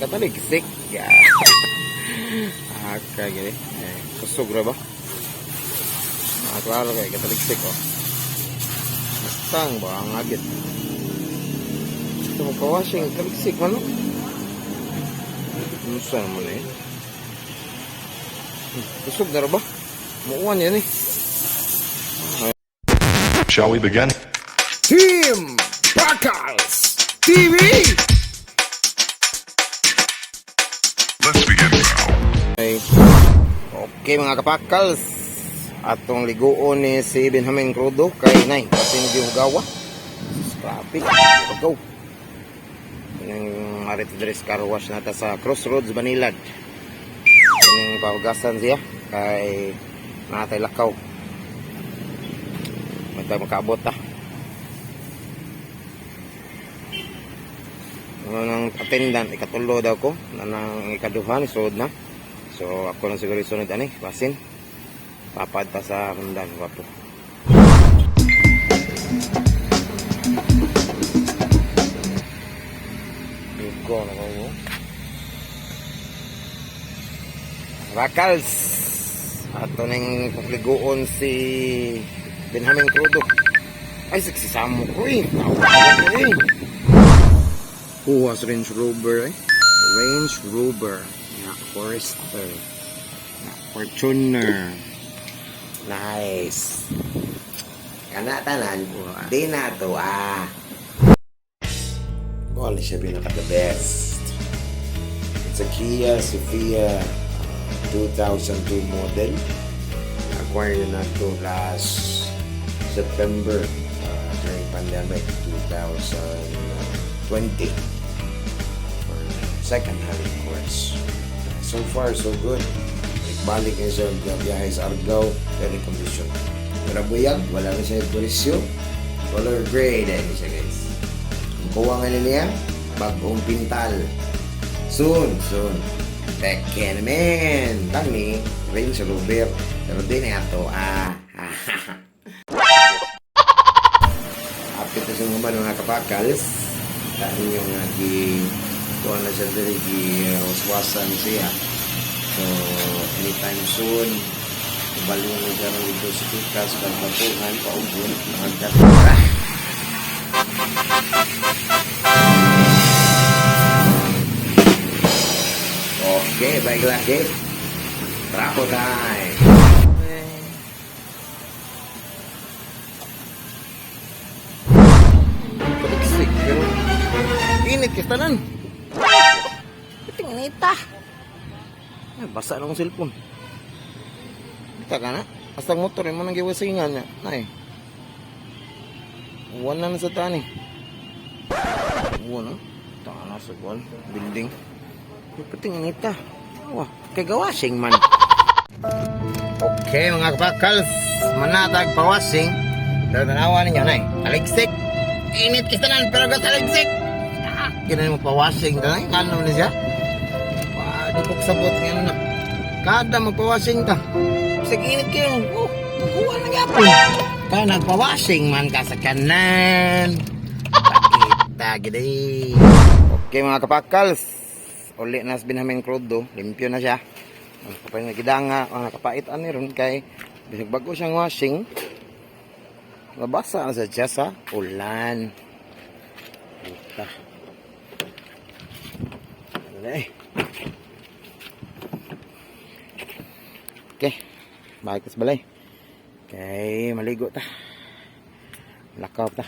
Kataligsik. Yeah. Ah, gini. Eh, kusog ra ba? Ah, klaro kay kataligsik oh. Mustang ba ang agit? Ito mo pa-washing, taligsik man no? Unsa naman eh? Kusog na ra ba? Muuan yan eh. Shall we begin? Team Pakals TV! Let's begin now. Okay. Okay mga kapakals. Atong liguon ni si Benjamin Crudo kay nay kasi hindi hugawa. Traffic. Go. Yung arito diri sa car wash nata sa Crossroads, Banilad. Yung pahugasan siya kay natay lakaw. Matay makaabot ta. Ano nang attendant, ikatulo daw ko. Nanang ikaduha, ni suod na. So ako lang siguro isunod ani, basin. Papad ta sa hundan, gwapo. Dugo na ko. Rakals. Ato ning pugliguon si Benjamin Crudo. Ay, siksisamo ko eh. Tawa ko eh. Kuha sa Range Rover eh. Range Rover. Yeah, Forester. Yeah, Fortuner. Nice. Kana tanan, di na to ah. Kuha siya pinaka the best. It's a Kia Sophia 2002 model. Acquired na to last September during pandemic 2020 for second hand, of course. So far, so good. Balik na siya biyahe sa Argao, very condition. Wala buyag, wala na siya pulisyo. Color gray dahil siya, guys. Ang kuha nga niya, bagong pintal. Soon, soon. Tekken man. Tani, Range Rover. Pero di na ito, ah. Apit na sa mga mga kapakals. Dahil yung gi kuha na siya diri gi waswasan siya. So, anytime soon, baliw na siya rin dito sa Pikas, pagbatungan, paugon, magkatira. Okay, bye lagi. Trapo time. Taligsik pero init kay tanan. Piting inita. Ay, basa na akong cellphone. Kita ka na. Basta ang motor, mo nang giwasingan niya. Nay. Uwan na na sa tani. Uwan na. Taka na sa uwan. Building. Piting inita. Wah, kay gawasing man. Okay mga kapakals, manatag pawasing. Pero tanawa ninyo nay. Taligsik. Init kay tanan pero gataligsik. Ah, Ginan mo pawasing tanay, kano ni siya? Wah, di ko kasabot nga na. Kada magpawasing ta. Bisag init kayo. Oh, magkuha na gyapon. Kaya nagpawasing man ka sa kanan. Pakita gid. Okay mga kapakals. Uli na sa Benjamin Crudo, limpyo na siya. Ang kapay na gidanga, ang nakapait ani ron kay bisag bago siyang washing. Mabasa na sa siya sa ulan. Puta. Ano na eh. Okay. Balik ta sa balay. Kay maligo ta. Lakaw ta.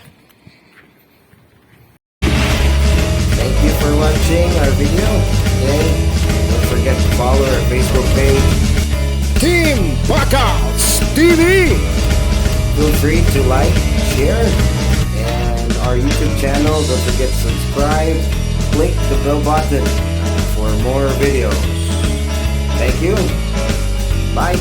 Thank you for watching our video. Okay? Don't forget to follow our Facebook page. Team Pakals TV! Feel free to like, share, and our YouTube channel. Don't forget to subscribe. Click the bell button for more videos. Thank you. Bye.